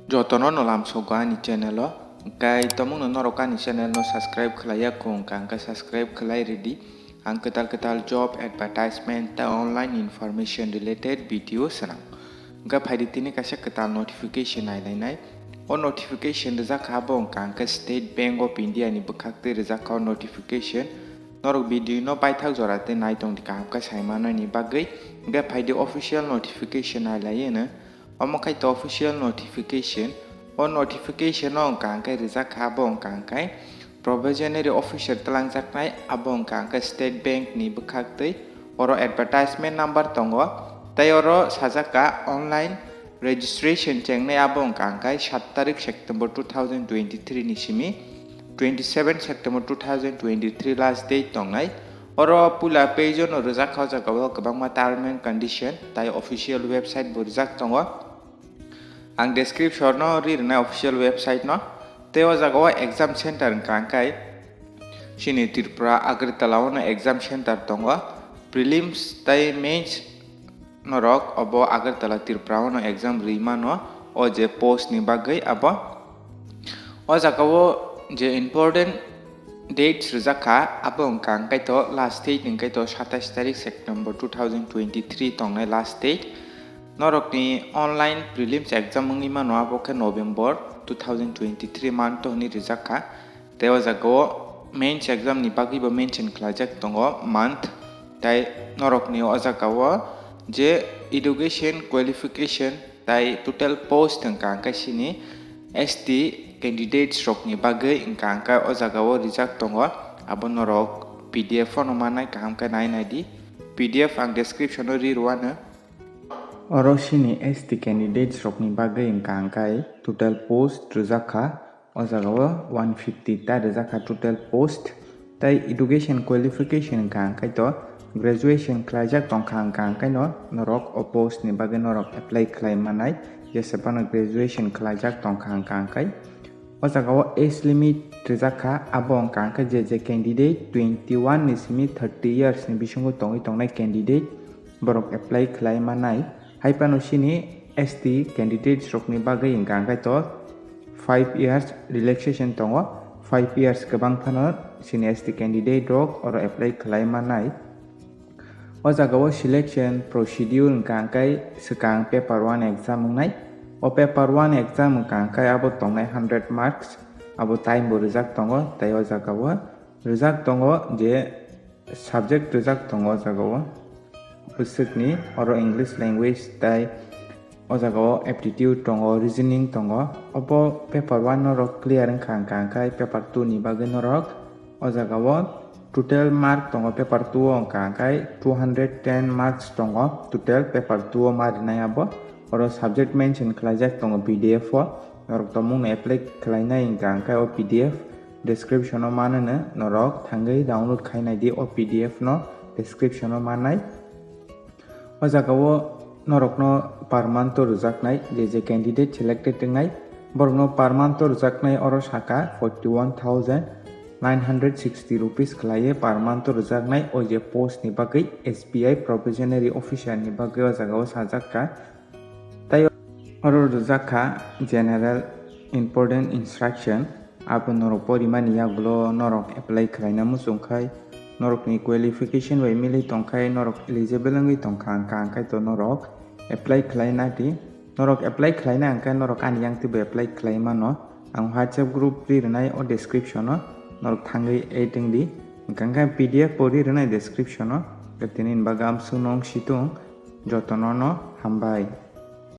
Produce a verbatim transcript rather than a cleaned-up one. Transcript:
Jotono no lamsogo ani channel o. Hwnkhe tomungno norok ani channel no subscribe khlaiya kho wngkha, hwnkhe subscribe khlai rwdi. Ang kwtal kwtal job advertisement tei online information related video swnam. Hwnkhe phaidi tini kaisa kwtal notification nailainai. O notification rijak kha abo wngkha hwnkhe State Bank of India ni bwkhaktwi rijak kha o notification. Norok video no paithak jora tei naitongdi kaham khe saimanani bagwi. Hwnkhe phaidi official notification nailaiwi no. Omo khai to official notification. O notification no wngkha hwnkhe rijak kha, abo wngkha hwnkhe probationary officer twlangjaknai, abo wngkha hwnkhe State Bank ni bwkhaktwi. Oro advertisement number tongo, tei oro sajak kha online registration chengnai, abo wngkha hwnkhe sat tarik September two thousand twenty-three ni simi twenty-seven September two thousand twenty-three last date tongnai. Oro puila page o no rijak kha, o jaga o kwbangma term and condition tei official website bo rijak tongo. Ang description no ri rwnai official website no. Tei o jaga o exam center wngkha hwnkhe chini Tripura Agartala o no exam center tongo. Prelims tei mains norok obo Agartala Tripura o no exam rwi mano, o je post ni bagwi abo. O jaga o je important dates rijak kha, abo wngkha hwnkhe to last date hwnkhe to satais tarik September two thousand twenty-three tongnai last date. Norokni online prelims exam wngwi mano, abo khe November two thousand twenty-three month o hwnwi rijak kha. Tei o jaga o mains exam ni bagwi bo mention khlaijak tongo month. Tei norokni o jaga o je education qualification tei total post wngkha hwnkhe sini S T candidates rokni bagwi wngkha hwnkhe o jaga o rijak tongo. Abo norok P D F o no manai, kaham khe nai nai di. P D F ang description o ri rwano. Oro sini S T candidates rokni bagwi wngkha hwnkhe total post rijak kha. O jaga o one fifty ta rijak kha total post. Tei education qualification wngkha hwnkhe to graduation khlaijak tongkha hwnkha hwnkhe no norok o post ni bagwi norok apply khlai manai, jesa phano graduation khlaijak tongkha hwnkha hwnkhe. O jaga o age limit rijak kha, abo wngkha hwnkhe je je candidate twenty one ni simi thirty years ni bisingo tongwi tongnai candidate borok apply khlai manai. Hai phano sini S T candidates rokni bagwi wngkha hwnkhe to five years relaxation tongo, five years kwbang phano sini S T candidate rok oro apply khlai manai. O jaga o selection procedure wngkha hwnkhe swkang paper one exam wngnai. O paper one exam wngkha hwnkhe abo tongnai hundred marks, abo time bo rijak tongo, tei o jaga o rijak tongo je subject rijak tongo o jaga o bwswkni, oro English language tei o jaga o aptitude tongo, reasoning tongo. Obo paper one norok clear wngkha hwnkha hwnkhe paper two ni bagwi norok o jaga o total mark tongo, paper two o wngkha hwnkhe two hundred ten marks tongo total paper two o ma rinai abo. Oro subject mention khlaijak tongo P D F o, norok tomungno apply khlainai wngkha hwnkhe o P D F description o manano norok thangwi download khainai di o P D F no, description o manai. O jaga o norokno per month o rwjaknai, je je candidate selected wngnai, borokno per month o rwjaknai oro saka forty one thousand nine hundred sixty rupees khlaiwi per month o rwjaknai, o je post ni bagwi S B I probationary officer ni bagwi o jaga o sajak kha. Tei oro rijak kha general important instruction, abo norok porimani yagulo norok apply khlaina muchung khai, norokni qualification bai milwi tong khai, norok eligible wngwi tong kha, hwnkha hwnkhe to norok apply khlai na di. Norok apply khlai na hwnkhe norok ani yang twibo apply khlai mano. Ang WhatsApp group ri rwnai o description o, norok thangwi add wng di. Hwnkha hwnkhe P D F bo ri rwnai description o. Tini ni bagwi amsuk nong situng, jotono no hambai.